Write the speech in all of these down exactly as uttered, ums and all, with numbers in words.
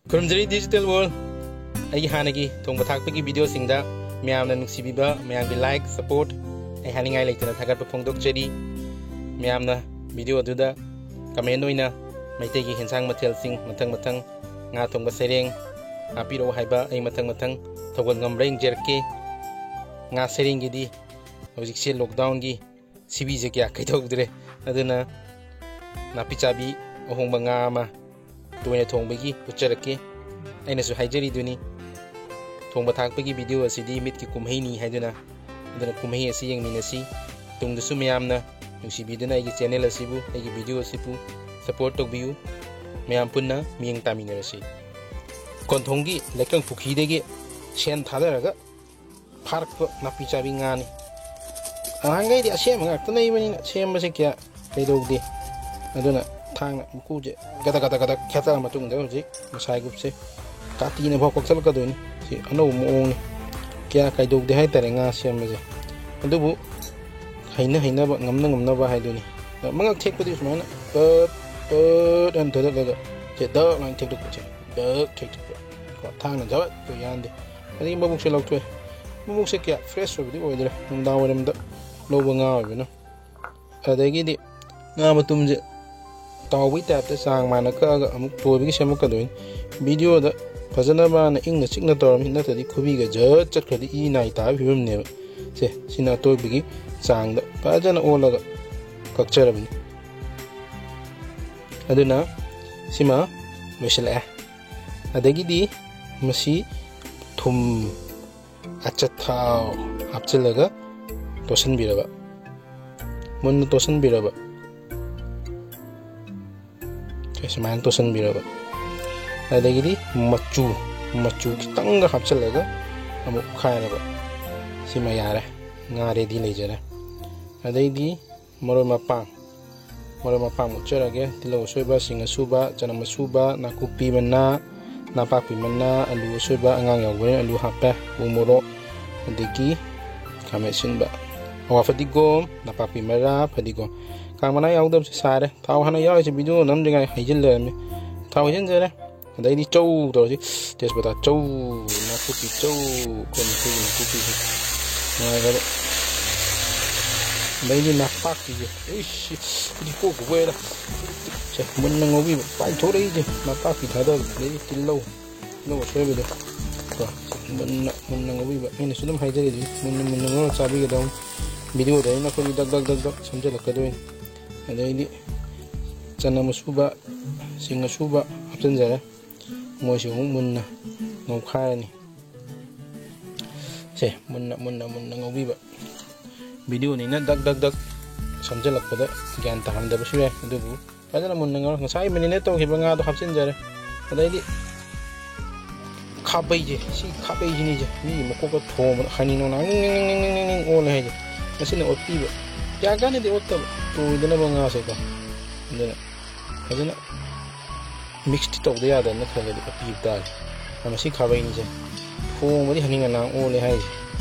ꯈꯨꯔꯨꯝꯖꯔꯤ Digital World꯫ ꯑꯩꯒꯤ ꯍꯥꯟꯅꯒꯤ ꯊꯣꯡꯕ ꯊꯥꯛꯄꯒꯤ ꯚꯤꯗꯤꯑꯣꯁꯤꯡꯗ ꯃꯌꯥꯝꯅ ꯅꯨꯡꯁꯤꯕꯤꯕ, ꯃꯌꯥꯝꯒꯤ ꯂꯥꯏꯛ, ꯁꯄꯣꯔꯠ ꯑꯩ ꯍꯥꯏꯅꯤꯡꯉꯥꯏ ꯂꯩꯇꯅ ꯊꯥꯒꯠꯄ ꯐꯣꯡꯗꯣꯛꯆꯔꯤ꯫ ꯃꯌꯥꯝꯅ ꯚꯤꯗꯤꯑꯣ ꯑꯗꯨꯗ ꯀꯃꯦꯟ ꯑꯣꯏꯅ ꯃꯩꯇꯩꯒꯤ ꯍꯦꯟꯁꯥꯡ ꯃꯊꯦꯜꯁꯤꯡ ꯃꯊꯪ ꯃꯊꯪ, ꯉꯥ ꯊꯣꯡꯕ ꯁꯩꯔꯦꯡ ꯍꯥꯞꯄꯤꯔꯛꯎ ꯍꯥꯏꯕ ꯑꯩ ꯃꯊꯪ ꯃꯊꯪ ꯊꯧꯒꯜ ꯉꯝꯕ꯭ꯔꯥ ꯌꯦꯡꯖꯔꯛꯀꯦ꯫ ꯉꯥ ꯁꯩꯔꯦꯡꯒꯤꯗꯤ ꯍꯧꯖꯤꯛꯁꯦ ꯂꯣꯛꯗꯥꯎꯟꯒꯤ ꯁꯤꯕꯤꯁꯦ ꯀꯌꯥ ꯀꯩꯗꯧꯗ꯭ꯔꯦ, ꯑꯗꯨꯅ ꯅꯥꯄꯤ ꯆꯥꯕꯤ ꯑꯍꯣꯡꯕ ꯉꯥ ꯑꯃ ꯇꯣꯏꯅ ꯊꯣꯡꯕꯒꯤ ꯎꯠꯆꯔꯛꯀꯦ꯫ ꯑꯩꯅꯁꯨ ꯍꯥꯏꯖꯔꯤꯗꯨꯅꯤ, ꯊꯣꯡꯕ ꯊꯥꯛꯄꯒꯤ ꯚꯤꯗꯤꯑꯣ ꯑꯁꯤꯗꯤ ꯃꯤꯠꯀꯤ ꯀꯨꯝꯍꯩꯅꯤ ꯍꯥꯏꯗꯨꯅ꯫ ꯑꯗꯨꯅ ꯀꯨꯝꯍꯩ ꯑꯁꯤ ꯌꯦꯡꯃꯤꯟꯅꯁꯤ꯫ ꯇꯨꯡꯗꯁꯨ ꯃꯌꯥꯝꯅ ꯅꯨꯡꯁꯤꯕꯤꯗꯨꯅ ꯑꯩꯒꯤ ꯆꯦꯅꯦꯜ ꯑꯁꯤꯕꯨ, ꯑꯩꯒꯤ ꯚꯤꯗꯤꯑꯣ ꯑꯁꯤꯕꯨ ꯁꯄꯣꯔꯠ ꯇꯧꯕꯤꯌꯨ꯫ ꯃꯌꯥꯝ ꯄꯨꯟꯅ ꯃꯤꯠꯌꯦꯡ ꯇꯥꯃꯤꯟꯅꯔꯁꯤ꯫ ꯀꯣꯟꯊꯣꯡꯒꯤ ꯂꯩꯀꯪ ꯄꯨꯈ꯭ꯔꯤꯗꯒꯤ ꯁꯦꯟ ꯊꯥꯗꯔꯒ ꯐꯥꯔꯛꯄ ꯅꯥꯄꯤ ꯆꯥꯕꯤ ꯉꯥꯅꯤ꯫ ꯑꯉꯥꯡꯈꯩꯗꯤ ꯑꯁꯦꯝꯕ ꯉꯥꯛꯇ ꯂꯩꯕꯅꯤꯅ ꯁꯦꯝꯕꯁꯦ ꯀꯌꯥ ꯀꯩꯗꯧꯗꯦ꯫ ꯑꯗꯨꯅ ꯊꯥꯡꯅ ꯃꯀꯨꯁꯦ ꯒꯗ ꯒꯗ ꯒꯗ ꯈꯦꯠꯇꯔ ꯃꯇꯨꯡꯗ ꯍꯧꯖꯤꯛ ꯃꯁꯥꯏꯒꯨꯞꯁꯦ ꯀꯥꯇꯤꯅ ꯐꯥꯎ ꯀꯛꯊꯠꯂꯛꯀꯗꯣꯏꯅꯤ꯫ ꯁꯤ ꯑꯅꯧꯕ ꯃꯑꯣꯡꯅꯤ, ꯀꯌꯥ ꯀꯩꯗꯧꯗꯦ ꯍꯥꯏꯇꯥꯔꯦ ꯉꯥ ꯁꯦꯝꯕꯁꯦ꯫ ꯑꯗꯨꯕꯨ ꯍꯩꯅ ꯍꯩꯅꯕ, ꯉꯝꯅ ꯉꯝꯅꯕ ꯍꯥꯏꯗꯨꯅꯤ꯫ ꯃꯉꯛ ꯊꯦꯛꯄꯗꯤ ꯁꯨꯃꯥꯏꯅ ꯄꯠ ꯄꯠ ꯍꯥꯏꯅ ꯊꯥꯗꯠꯂꯒ ꯁꯦ ꯗꯛ ꯂꯥꯏꯅ ꯊꯦꯛꯇꯣꯛꯄꯁꯦ, ꯗꯛ ꯊꯦꯛꯇꯣꯛꯄ꯫ ꯀꯣ, ꯊꯥꯡꯅ ꯖꯕꯠ ꯇꯧ ꯌꯥꯟꯗꯦ꯫ ꯑꯗꯒꯤ ꯃꯕꯨꯛꯁꯦ ꯂꯧꯊꯣꯛꯑꯦ꯫ ꯃꯕꯨꯛꯁꯦ ꯀꯌꯥ ꯐ꯭ꯔꯦꯁ ꯑꯣꯏꯕꯗꯤ ꯑꯣꯏꯗ꯭ꯔꯦ, ꯅꯨꯡꯗꯥꯡ ꯋꯥꯏꯔꯝꯗ ꯂꯧꯕ ꯉꯥ ꯑꯣꯏꯕꯅ꯫ ꯑꯗꯒꯤꯗꯤ ꯉꯥ ꯃꯇꯨꯝꯁꯦ ꯇꯥꯎꯕꯒꯤ ꯇꯥꯏꯞꯇ ꯆꯥꯡ ꯃꯥꯟꯅ ꯀꯛꯑꯒ ꯑꯃꯨꯛ ꯇꯣꯏꯕꯒꯤ ꯁꯦꯝꯃꯛꯀꯗꯣꯏꯅꯤ꯫ ꯚꯤꯗꯤꯑꯣꯗ ꯐꯖꯅꯕꯅ ꯏꯪꯅ ꯆꯤꯛꯅ ꯇꯧꯔꯝꯃꯤ, ꯅꯠꯇ꯭ꯔꯗꯤ ꯈꯨꯕꯤꯒ ꯖꯠ ꯆꯠꯈ꯭ꯔꯗꯤ ꯏ ꯅꯥꯏ ꯇꯥꯕꯒꯤ ꯐꯤꯕꯝꯅꯦꯕ꯫ ꯁꯦ, ꯁꯤꯅ ꯑꯇꯣꯏꯕꯒꯤ ꯆꯥꯡꯗ ꯐꯖꯅ ꯑꯣꯜꯂꯒ ꯀꯛꯆꯔꯕꯅꯤ꯫ ꯑꯗꯨꯅ ꯁꯤꯃ ꯂꯣꯏꯁꯤꯜꯂꯛꯑꯦ꯫ ꯑꯗꯒꯤꯗꯤ ꯃꯁꯤ ꯊꯨꯝ, ꯑꯆꯥꯊꯥꯎ ꯍꯥꯞꯆꯤꯜꯂꯒ ꯇꯣꯠꯁꯤꯟꯕꯤꯔꯕ, ꯃꯨꯟꯅ ꯇꯣꯠꯁꯤꯟꯕꯤꯔꯕ, ꯁꯨꯃꯥꯏꯅ ꯇꯣꯠꯁꯤꯟꯕꯤꯔꯕ꯫ ꯑꯗꯒꯤꯗꯤ ꯃꯆꯨ, ꯃꯆꯨ ꯈꯤꯇꯪꯒ ꯍꯥꯞꯆꯤꯜꯂꯒ ꯑꯃꯨꯛ ꯑꯣꯠꯈꯥꯏꯔꯕ꯫ ꯁꯤꯃ ꯌꯥꯔꯦ, ꯉꯥ ꯔꯦꯗꯤ ꯂꯩꯖꯔꯦ꯫ ꯑꯗꯩꯗꯤ ꯃꯔꯣꯏ ꯃꯄꯥꯡ, ꯃꯔꯣꯏ ꯃꯄꯥꯡ ꯎꯠꯆꯔꯒꯦ꯫ ꯇꯤꯜꯍꯧ ꯑꯁꯣꯏꯕ, ꯁꯤꯡ ꯑꯁꯨꯕ, ꯆꯅꯝ ꯑꯁꯨꯕ, ꯅꯥꯀꯨꯞꯄꯤ ꯃꯅꯥ, ꯅꯄꯥꯛꯄꯤ ꯃꯅꯥ, ꯑꯂꯨ ꯑꯁꯣꯏꯕ, ꯑꯉꯥꯡ ꯌꯥꯎꯕꯅꯤꯅ ꯑꯂꯨ ꯍꯥꯞꯄꯦ, ꯎ ꯃꯣꯔꯣꯛ, ꯑꯗꯒꯤ ꯈꯥꯃꯦꯟ ꯑꯁꯤꯟꯕ, ꯑꯋꯥ ꯐꯗꯤꯒꯣꯝ, ꯅꯄꯥꯛꯄꯤ ꯃꯔꯥ, ꯐꯗꯤꯒꯣꯝ꯫ ꯀꯥꯡ ꯃꯅꯥ ꯌꯥꯎꯗꯕꯁꯦ ꯁꯥꯔꯦ꯫ ꯊꯥꯎ ꯍꯥꯟꯅ ꯌꯥꯎꯔꯤꯁꯦ ꯚꯤꯗꯤꯑꯣ ꯅꯝꯗ꯭ꯔꯤꯉꯩ ꯍꯩꯖꯤꯜꯂꯔꯝꯃꯤ꯫ ꯊꯥꯎ ꯍꯩꯖꯤꯟꯖꯔꯦ꯫ ꯑꯗꯩꯗꯤ ꯆꯧ ꯇꯧꯔꯁꯤ, ꯇꯦꯖꯄꯇꯥ ꯆꯧ, ꯅꯥꯀꯨꯞꯄꯤ ꯆꯧ, ꯑꯩꯈꯣꯏ ꯃꯩꯇꯩꯒꯤ ꯅꯥꯀꯨꯞꯄꯤꯁꯦ ꯅꯨꯡꯉꯥꯏꯈ꯭ꯔꯕ꯫ ꯑꯗꯩꯗꯤ ꯅꯥꯄꯥꯛꯄꯤꯁꯦ, ꯏꯁ, ꯁꯤꯗꯤ ꯀꯣꯛꯄꯨ ꯀꯣꯛꯑꯦꯗ꯫ ꯁꯦ, ꯃꯨꯟꯅ ꯉꯧꯕꯤꯕ, ꯄꯥꯏꯊꯣꯔꯛꯏꯁꯦ, ꯅꯥꯄꯥꯛꯄꯤ ꯊꯥꯗꯕ, ꯑꯗꯩꯗꯤ ꯇꯤꯜꯍꯧ, ꯇꯤꯜꯍꯧ ꯑꯁꯣꯏꯕꯗꯣ ꯀꯣ, ꯁꯤ ꯃꯨꯟꯅ, ꯃꯨꯟꯅ ꯉꯧꯕꯤꯕ꯫ ꯑꯩꯅꯁꯨ ꯑꯗꯨꯝ ꯍꯥꯏꯖꯔꯤꯗꯨꯅꯤ, ꯃꯨꯟꯅ, ꯃꯨꯟꯅ ꯉꯧꯔ ꯆꯥꯕꯤꯒꯗꯧꯅꯤ꯫ ꯚꯤꯗꯤꯑꯣꯗ ꯑꯩꯅ ꯑꯩꯈꯣꯏꯒꯤ ꯗꯛ, ꯗꯛ, ꯗꯛ, ꯗꯛ ꯁꯦꯝꯖꯤꯜꯂꯛꯀꯗꯣꯏꯅꯤ꯫ ꯑꯗꯩꯗꯤ ꯆꯅꯝ ꯑꯁꯨꯕ, ꯁꯤꯡ ꯑꯁꯨꯕ ꯍꯥꯞꯆꯤꯟꯖꯔꯦ꯫ ꯃꯣꯏꯁꯨ ꯑꯃꯨꯛ ꯃꯨꯟꯅ ꯉꯧꯈꯥꯏꯔꯅꯤ꯫ ꯁꯦ, ꯃꯨꯟꯅ, ꯃꯨꯟꯅ, ꯃꯨꯟꯅ ꯉꯧꯕꯤꯕ꯫ ꯚꯤꯗꯤꯑꯣꯅꯤꯅ ꯗꯛ, ꯗꯛ, ꯗꯛ ꯁꯝꯖꯜꯂꯛꯄꯗ ꯒ꯭ꯌꯥꯟ ꯇꯥꯍꯟꯗꯕꯁꯨ ꯌꯥꯏ, ꯑꯗꯨꯕꯨ ꯐꯖꯅ ꯃꯨꯟꯅ ꯉꯧꯔ ꯉꯁꯥꯏ marinate ꯇꯧꯈꯤꯕ ꯉꯥꯗꯣ ꯍꯥꯞꯆꯤꯟꯖꯔꯦ꯫ ꯑꯗꯩꯗꯤ ꯈꯥꯕꯩꯁꯦ, ꯁꯤ ꯈꯥꯕꯩꯁꯤꯅꯤꯁꯦ, ꯃꯤꯒꯤ ꯃꯀꯣꯛꯇ ꯊꯣꯝꯕꯗ ꯍꯥꯏꯅꯤꯡ ꯅꯣꯡꯅꯥꯡ ꯅꯤꯡ, ꯅꯤꯡ, ꯅꯤꯡ, ꯅꯤꯡ, ꯅꯤꯡ ꯑꯣꯜꯂꯦ ꯍꯥꯏꯁꯦ꯫ ꯃꯁꯤꯅ ꯑꯣꯠꯄꯤꯕ꯫ ꯀꯌꯥ ꯀꯥꯟꯅꯗꯤ ꯑꯣꯠꯇꯕ, ꯇꯣꯏꯗꯅꯕ ꯉꯥꯁꯦꯀꯣ꯫ ꯑꯗꯨꯅ ꯐꯖꯅ mix ꯇꯤ ꯇꯧꯗ ꯌꯥꯗꯕ, ꯅꯠꯇ꯭ꯔꯒꯗꯤ ꯑꯣꯠꯄꯤꯕ ꯇꯥꯔꯦ꯫ ꯑꯗ ꯃꯁꯤ ꯈꯥꯕꯩꯅꯤꯁꯦ꯫ ꯊꯣꯡꯕꯗꯤ ꯍꯥꯏꯅꯤꯡ ꯑꯅꯥꯡ ꯑꯣꯜꯂꯦ ꯍꯥꯏꯁꯦ꯫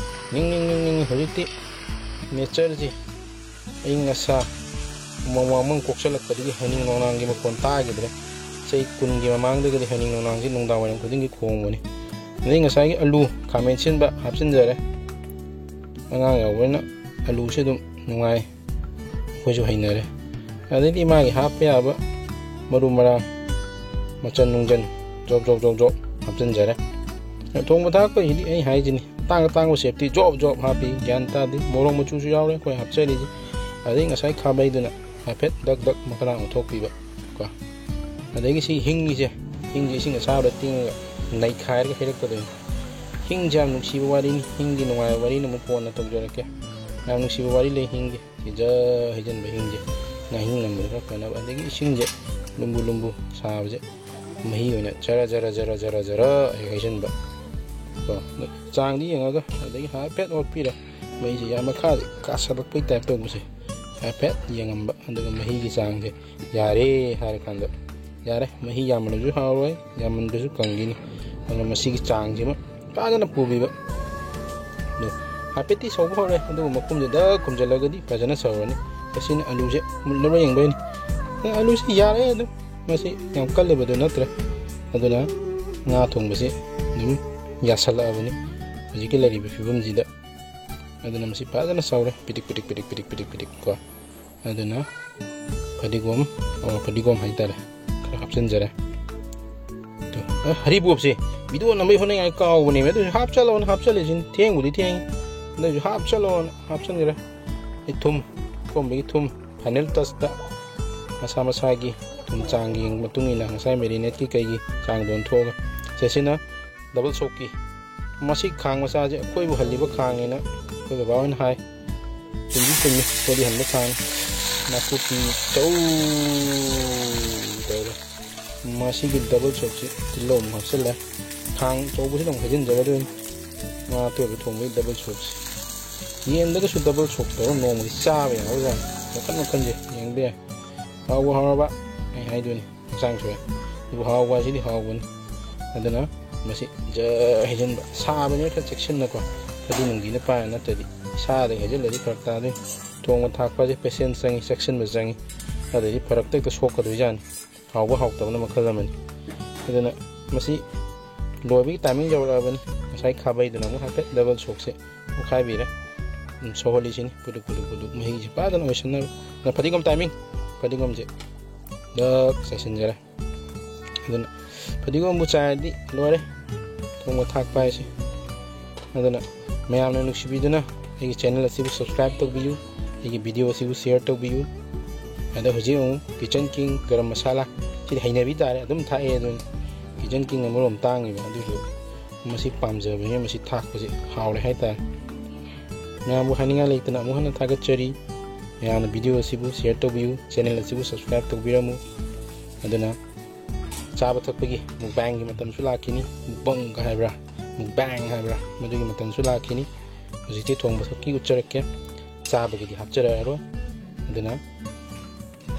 ꯅꯤꯡ, ꯅꯤꯡ, ꯅꯤꯡ, ꯅꯤꯡ, ꯍꯧꯖꯤꯛꯇꯤ natureꯁꯤ, ꯑꯏꯪ ꯑꯁꯥ, ꯎꯃꯪ ꯋꯥꯃꯪ ꯀꯣꯛꯁꯜꯂꯛꯄꯗꯒꯤ ꯍꯥꯏꯅꯤꯡ ꯅꯣꯡꯅꯥꯡꯒꯤ ꯃꯈꯣꯟ ꯇꯥꯈꯤꯗ꯭ꯔꯦ꯫ ꯆꯍꯤ ꯀꯨꯟꯒꯤ ꯃꯃꯥꯡꯗꯒꯗꯤ ꯍꯥꯏꯅꯤꯡ ꯅꯣꯡꯅꯥꯡꯁꯤ ꯅꯨꯡꯗꯥꯡ ꯋꯥꯏꯔꯝ ꯈꯨꯗꯤꯡꯒꯤ ꯈꯣꯡꯕꯅꯤ꯫ ꯑꯗꯩ ꯉꯁꯥꯏꯒꯤ ꯑꯂꯨ, ꯈꯥꯃꯦꯟ ꯑꯁꯤꯟꯕ ꯍꯥꯞꯆꯤꯟꯖꯔꯦ꯫ ꯑꯉꯥꯡ ꯌꯥꯎꯕꯅꯤꯅ ꯑꯂꯨꯁꯦ ꯑꯗꯨꯝ ꯅꯨꯡꯉꯥꯏ, ꯑꯩꯈꯣꯏꯁꯨ ꯍꯩꯅꯔꯦ꯫ ꯑꯗꯩꯗꯤ ꯃꯥꯒꯤ ꯍꯥꯞꯄ ꯌꯥꯕ ꯃꯔꯨ ꯃꯔꯥꯡ, ꯃꯆꯟ ꯅꯨꯡꯖꯟ ꯖꯣꯞ ꯖꯣꯞ ꯖꯣꯞ ꯖꯣꯞ ꯍꯥꯞꯆꯤꯟꯖꯔꯦ꯫ ꯊꯣꯡꯕ ꯊꯥꯛꯄꯒꯤꯗꯤ ꯑꯩ ꯍꯥꯏꯁꯤꯅꯤ, ꯑꯇꯥꯡ ꯑꯇꯥꯡꯕ ꯁꯦꯞꯇꯤ ꯖꯣꯞ ꯖꯣꯞ ꯍꯥꯞꯄꯤ, ꯒ꯭ꯌꯥꯟ ꯇꯥꯗꯦ꯫ ꯃꯣꯔꯣꯛ ꯃꯆꯨꯁꯨ ꯌꯥꯎꯔꯦ ꯑꯩꯈꯣꯏ ꯍꯥꯞꯆꯔꯤꯁꯦ꯫ ꯑꯗꯩ ꯉꯁꯥꯏ ꯈꯥꯕꯩꯗꯨꯅ ꯍꯥꯏꯐꯦꯠ ꯗꯛ ꯗꯛ ꯃꯈꯥꯗꯥꯡ ꯑꯣꯟꯊꯣꯛꯄꯤꯕ ꯀꯣ꯫ ꯑꯗꯒꯤ ꯁꯤ ꯍꯤꯡꯒꯤꯁꯦ, ꯍꯤꯡꯁꯦ ꯏꯁꯤꯡ ꯑꯁꯥꯕꯗ ꯇꯤꯡꯉꯒ ꯅꯩꯈꯥꯏꯔꯒ ꯍꯩꯔꯛꯀꯗꯣꯏꯅꯤ꯫ ꯍꯤꯡꯁꯦ ꯌꯥꯝ ꯅꯨꯡꯁꯤꯕ ꯋꯥꯔꯤꯅꯤ, ꯍꯤꯡꯒꯤ ꯅꯨꯡꯉꯥꯏꯕ ꯋꯥꯔꯤꯅ ꯑꯃꯨꯛ ꯀꯣꯟꯅ ꯇꯧꯖꯔꯛꯀꯦ꯫ ꯌꯥꯝ ꯅꯨꯡꯁꯤꯕ ꯋꯥꯔꯤ ꯂꯩ ꯍꯤꯡꯒꯤ꯫ ꯁꯤ ꯖꯔ ꯍꯩꯖꯤꯟꯕ ꯍꯤꯡꯁꯦ, ꯉꯥꯍꯤꯡ ꯅꯝꯕꯗ ꯈꯔ ꯐꯅꯕ꯫ ꯑꯗꯒꯤ ꯏꯁꯤꯡꯁꯦ ꯂꯨꯝꯕꯨ ꯂꯨꯝꯕꯨ ꯁꯥꯕꯁꯦ, ꯃꯍꯤ ꯑꯣꯏꯅ ꯖꯔ ꯖꯔ ꯖꯔ ꯖꯔ ꯖꯔ ꯍꯦꯛ ꯍꯩꯖꯤꯟꯕ ꯀꯣ꯫ ꯑꯗꯣ ꯆꯥꯡꯗꯤ ꯌꯦꯡꯉꯒ, ꯑꯗꯒꯤ ꯍꯥꯏꯐꯦꯠ ꯑꯣꯠꯄꯤꯔꯦ꯫ ꯃꯩꯁꯦ ꯌꯥꯝ ꯃꯈꯥ ꯀꯥꯁꯜꯂꯛꯄꯩ ꯇꯥꯏꯞ ꯇꯧꯕꯁꯦ ꯍꯥꯏꯐꯦꯠ ꯌꯦꯡꯉꯝꯕ, ꯑꯗꯨꯒ ꯃꯍꯤꯒꯤ ꯆꯥꯡꯁꯦ ꯌꯥꯔꯦ ꯍꯥꯏꯔꯀꯥꯟꯗ, ꯌꯥꯔꯦ, ꯃꯍꯤ ꯌꯥꯝꯃꯜꯂꯁꯨ ꯍꯥꯎꯔꯣꯏ, ꯌꯥꯝꯃꯟꯕꯁꯨ ꯀꯪꯈꯤꯅꯤ꯫ ꯑꯗꯨꯅ ꯃꯁꯤꯒꯤ ꯆꯥꯡꯁꯤꯃ ꯐꯖꯅ ꯄꯨꯕꯤꯕ꯫ ꯑꯗꯣ ꯍꯥꯏꯐꯦꯠꯇꯤ ꯁꯧꯕ ꯍꯧꯔꯦ, ꯑꯗꯨꯒ ꯃꯈꯨꯝꯁꯤꯗ ꯈꯨꯝꯖꯤꯜꯂꯒꯗꯤ ꯐꯖꯅ ꯁꯧꯔꯅꯤ꯫ ꯑꯁꯤꯅ ꯑꯂꯨꯁꯦ ꯃꯨꯟꯅꯕ ꯌꯦꯡꯕꯩꯅꯤ꯫ ꯑꯂꯨꯁꯤ ꯌꯥꯔꯦ ꯑꯗꯨꯝ, ꯃꯁꯤ ꯌꯥꯝ ꯀꯜꯂꯤꯕꯗꯨ ꯅꯠꯇ꯭ꯔꯦ꯫ ꯑꯗꯨꯅ ꯉꯥ ꯊꯣꯡꯕꯁꯤ ꯑꯗꯨꯝ ꯌꯥꯁꯜꯂꯛꯑꯕꯅꯤ ꯍꯧꯖꯤꯛꯀꯤ ꯂꯩꯔꯤꯕ ꯐꯤꯕꯝꯁꯤꯗ꯫ ꯑꯗꯨꯅ ꯃꯁꯤ ꯐꯖꯅ ꯁꯧꯔꯦ, ꯄꯤꯗꯤꯛ ꯄꯤꯗꯤꯛ ꯄꯤꯗꯤꯛ ꯄꯤꯗꯤꯛ ꯄꯤꯗꯤꯛ ꯄꯤꯗꯤꯛ ꯀꯣ꯫ ꯑꯗꯨꯅ ꯐꯗꯤꯒꯣꯝ, ꯑꯣ, ꯐꯗꯤꯒꯣꯝ ꯍꯥꯏꯇꯥꯔꯦ, ꯈꯔ ꯍꯥꯞꯆꯤꯟꯖꯔꯦ꯫ ꯑꯗꯨ, ꯑꯦ, ꯍꯔꯤꯕꯣꯞꯁꯦ ꯚꯤꯗꯤꯑꯣ ꯅꯝꯕꯩ ꯍꯣꯠꯅꯉꯥꯏ ꯀꯥꯎꯕꯅꯦꯕ, ꯑꯗꯨꯁꯨ ꯍꯥꯞꯆꯜꯂꯣꯅ ꯍꯥꯞꯆꯜꯂꯤꯁꯤꯅꯤ꯫ ꯊꯦꯡꯕꯨꯗꯤ ꯊꯦꯡꯉꯤ, ꯑꯗꯨꯁꯨ ꯍꯥꯞꯆꯜꯂꯣꯅ ꯍꯥꯞꯆꯟꯈ꯭ꯔꯦ꯫ ꯑꯩ ꯊꯨꯝ, ꯑꯀꯣꯟꯕꯒꯤ ꯊꯨꯝ, ꯐꯥꯏꯅꯦꯜ ꯇꯁꯇ ꯃꯁꯥ ꯃꯁꯥꯒꯤ ꯊꯨꯝ ꯆꯥꯡꯒꯤ ꯃꯇꯨꯡ ꯏꯟꯅ ꯉꯁꯥꯏ ꯃꯦꯔꯤꯅꯦꯠꯀꯤ ꯀꯩꯒꯤ ꯆꯥꯡꯗꯣ ꯑꯣꯟꯊꯣꯛꯑꯒ꯫ ꯁꯤꯁꯤꯅ ꯗꯕꯜ ꯁꯣꯛꯀꯤ꯫ ꯃꯁꯤ ꯈꯥꯡ ꯃꯆꯥꯁꯦ ꯑꯩꯈꯣꯏꯕꯨ ꯍꯜꯂꯤꯕ ꯈꯥꯡꯅꯦꯅ ꯑꯩꯈꯣꯏ ꯕꯕꯥ ꯍꯣꯏꯅ ꯍꯥꯏ꯫ ꯆꯨꯝꯗꯤ ꯆꯨꯝꯃꯤ, ꯑꯩꯈꯣꯏꯗꯤ ꯍꯟꯕ ꯈꯥꯡ꯫ ꯅꯥꯀꯨꯞꯄꯤ ꯆꯧ ꯇꯧꯔꯦ꯫ ꯃꯁꯤꯒꯤ ꯗꯕꯜ ꯁꯣꯛꯁꯤ ꯇꯤꯜꯍꯧ ꯑꯃꯨꯛ ꯍꯥꯞꯆꯤꯜꯂꯦ꯫ ꯈꯥꯡ ꯑꯆꯧꯕꯁꯤꯗ ꯑꯃꯨꯛ ꯍꯩꯖꯤꯟꯖꯔꯗꯣꯏꯅꯤ꯫ ꯉꯥ ꯑꯇꯣꯏꯕ ꯊꯣꯡꯕꯒꯤ ꯗꯕꯜ ꯁꯣꯛꯁꯤ꯫ ꯌꯦꯟꯗꯒꯁꯨ ꯗꯕꯜ ꯁꯣꯛ ꯇꯧꯔꯒ ꯅꯣꯡꯃꯒꯤ ꯆꯥꯕ ꯌꯥꯕꯖꯥꯠꯅꯤ꯫ ꯃꯈꯟ ꯃꯈꯟꯁꯦ ꯌꯦꯡꯕ ꯌꯥꯏ꯫ ꯍꯥꯎꯕ ꯍꯥꯎꯔꯕ ꯑꯩ ꯍꯥꯏꯗꯣꯏꯅꯤ꯫ ꯍꯛꯆꯥꯡ ꯁꯣꯛꯑꯦ꯫ ꯑꯗꯨꯕꯨ ꯍꯥꯎꯕ ꯍꯥꯏꯁꯤꯗꯤ ꯍꯥꯎꯕꯅꯤ꯫ ꯑꯗꯨꯅ ꯃꯁꯤ ꯖꯔ ꯍꯩꯖꯤꯟꯕ꯫ ꯁꯥꯕꯅꯤꯅ ꯈꯔ ꯆꯦꯛꯁꯤꯟꯅꯀꯣ꯫ ꯐꯗꯤ ꯅꯨꯡꯗꯤꯅ ꯄꯥꯏꯔ ꯅꯠꯇ꯭ꯔꯗꯤ ꯏꯁꯥꯗ ꯍꯩꯖꯤꯜꯂꯗꯤ ꯐꯔꯛ ꯇꯥꯗꯣꯏꯅꯤ꯫ ꯊꯣꯡꯕ ꯊꯥꯛꯄꯁꯦ ꯄꯦꯁꯦꯟꯁ ꯆꯪꯉꯤ, ꯆꯦꯛꯁꯤꯟꯕ ꯆꯪꯉꯤ꯫ ꯑꯗꯩꯗꯤ ꯐꯔꯛꯇ ꯍꯦꯛꯇ ꯁꯣꯛꯀꯗꯣꯏꯖꯥꯠꯅꯤ꯫ ꯍꯥꯎꯕ ꯍꯥꯎꯇꯕꯅ ꯃꯈꯜ ꯑꯃꯅꯤ꯫ ꯑꯗꯨꯅ ꯃꯁꯤ ꯂꯣꯏꯕꯒꯤ ꯇꯥꯏꯃꯤꯡ ꯌꯧꯔꯛꯑꯕꯅꯤ꯫ ꯉꯁꯥꯏ ꯈꯥꯕꯩꯗꯨꯅ ꯑꯃꯨꯛ ꯍꯥꯏꯐꯦꯠ ꯗꯕꯜ ꯁꯣꯛꯁꯦ ꯑꯣꯠꯈꯥꯏꯕꯤꯔꯦ꯫ ꯑꯗꯨꯝ ꯁꯧꯍꯜꯂꯤꯁꯤꯅꯤ꯫ ꯄꯨꯗꯨꯛ ꯄꯨꯗꯨꯛ ꯄꯨꯗꯨꯛ ꯃꯍꯤꯁꯦ ꯐꯖꯅ ꯑꯣꯏꯁꯟꯅꯕ꯫ ꯑꯗꯨꯅ ꯐꯗꯤꯒꯣꯝ ꯇꯥꯏꯃꯤꯡ꯫ ꯐꯗꯤꯒꯣꯝꯁꯦ ꯗꯛ ꯆꯥꯏꯁꯤꯟꯖꯔꯦ꯫ ꯑꯗꯨꯅ ꯐꯗꯤꯒꯣꯝꯕꯨ ꯆꯥꯏꯔꯗꯤ ꯂꯣꯏꯔꯦ ꯊꯣꯡꯕ ꯊꯥꯛꯄ ꯍꯥꯏꯁꯦ꯫ ꯑꯗꯨꯅ ꯃꯌꯥꯝꯅ ꯅꯨꯡꯁꯤꯕꯤꯗꯨꯅ ꯑꯩꯒꯤ ꯆꯦꯅꯦꯜ ꯑꯁꯤꯕꯨ ꯁꯕꯁꯀ꯭ꯔꯥꯏꯕ ꯇꯧꯕꯤꯌꯨ, ꯑꯩꯒꯤ ꯚꯤꯗꯤꯑꯣ ꯑꯁꯤꯕꯨ ꯁꯤꯌꯔ ꯇꯧꯕꯤꯌꯨ꯫ ꯑꯗ ꯍꯧꯖꯤꯛ ꯑꯃꯨꯛ ꯀꯤꯆꯟ ꯀꯤꯡ ꯒꯔꯝ ꯃꯁꯥꯂꯥ, ꯁꯤꯗꯤ ꯍꯩꯅꯕꯤ ꯇꯥꯔꯦ, ꯑꯗꯨꯝ ꯊꯥꯛꯑꯦ꯫ ꯑꯗꯨꯅ ꯀꯤꯆꯟ ꯀꯤꯡ ꯑꯃꯔꯣꯝ ꯇꯥꯡꯉꯤꯕ, ꯑꯗꯨꯁꯨ ꯃꯁꯤ ꯄꯥꯝꯖꯕꯅꯤꯅ ꯃꯁꯤ ꯊꯥꯛꯄꯁꯦ ꯍꯥꯎꯔꯦ ꯍꯥꯏꯇꯥꯔꯦ꯫ ꯃꯌꯥꯝꯕꯨ ꯍꯥꯏꯅꯤꯡꯉꯥꯏ ꯂꯩꯇꯅ ꯑꯃꯨꯛ ꯍꯟꯅ ꯊꯥꯒꯠꯆꯔꯤ꯫ ꯃꯌꯥꯝꯅ ꯚꯤꯗꯤꯑꯣ ꯑꯁꯤꯕꯨ ꯁꯤꯌꯔ ꯇꯧꯕꯤꯌꯨ, ꯆꯦꯅꯦꯜ ꯑꯁꯤꯕꯨ ꯁꯕꯁꯀ꯭ꯔꯥꯏꯕ ꯇꯧꯕꯤꯔꯝꯃꯨ꯫ ꯑꯗꯨꯅ ꯆꯥꯕ ꯊꯛꯄꯒꯤ ꯃꯨꯛꯕꯥꯡꯒꯤ ꯃꯇꯝꯁꯨ ꯂꯥꯛꯈꯤꯅꯤ꯫ ꯃꯨꯛꯕꯪꯒ ꯍꯥꯏꯕ꯭ꯔꯥ, ꯃꯨꯛꯕꯥꯡ ꯍꯥꯏꯕ꯭ꯔꯥ, ꯃꯗꯨꯒꯤ ꯃꯇꯝꯁꯨ ꯂꯥꯛꯈꯤꯅꯤ꯫ ꯍꯧꯖꯤꯛꯇꯤ ꯊꯣꯡꯕ ꯊꯛꯄꯒꯤ ꯎꯠꯆꯔꯛꯀꯦ, ꯆꯥꯕꯒꯤꯗꯤ ꯍꯥꯞꯆꯔꯛꯑꯔꯣꯏ꯫ ꯑꯗꯨꯅ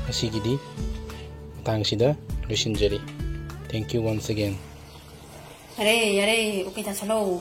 ꯉꯁꯤꯒꯤꯗꯤ ꯃꯇꯥꯡꯁꯤꯗ ꯂꯣꯏꯁꯤꯟꯖꯔꯤ꯫ Thank you once again. ꯌꯥꯔꯦ, ꯌꯥꯔꯦ, okay ꯇꯥꯁꯜꯂꯣ꯫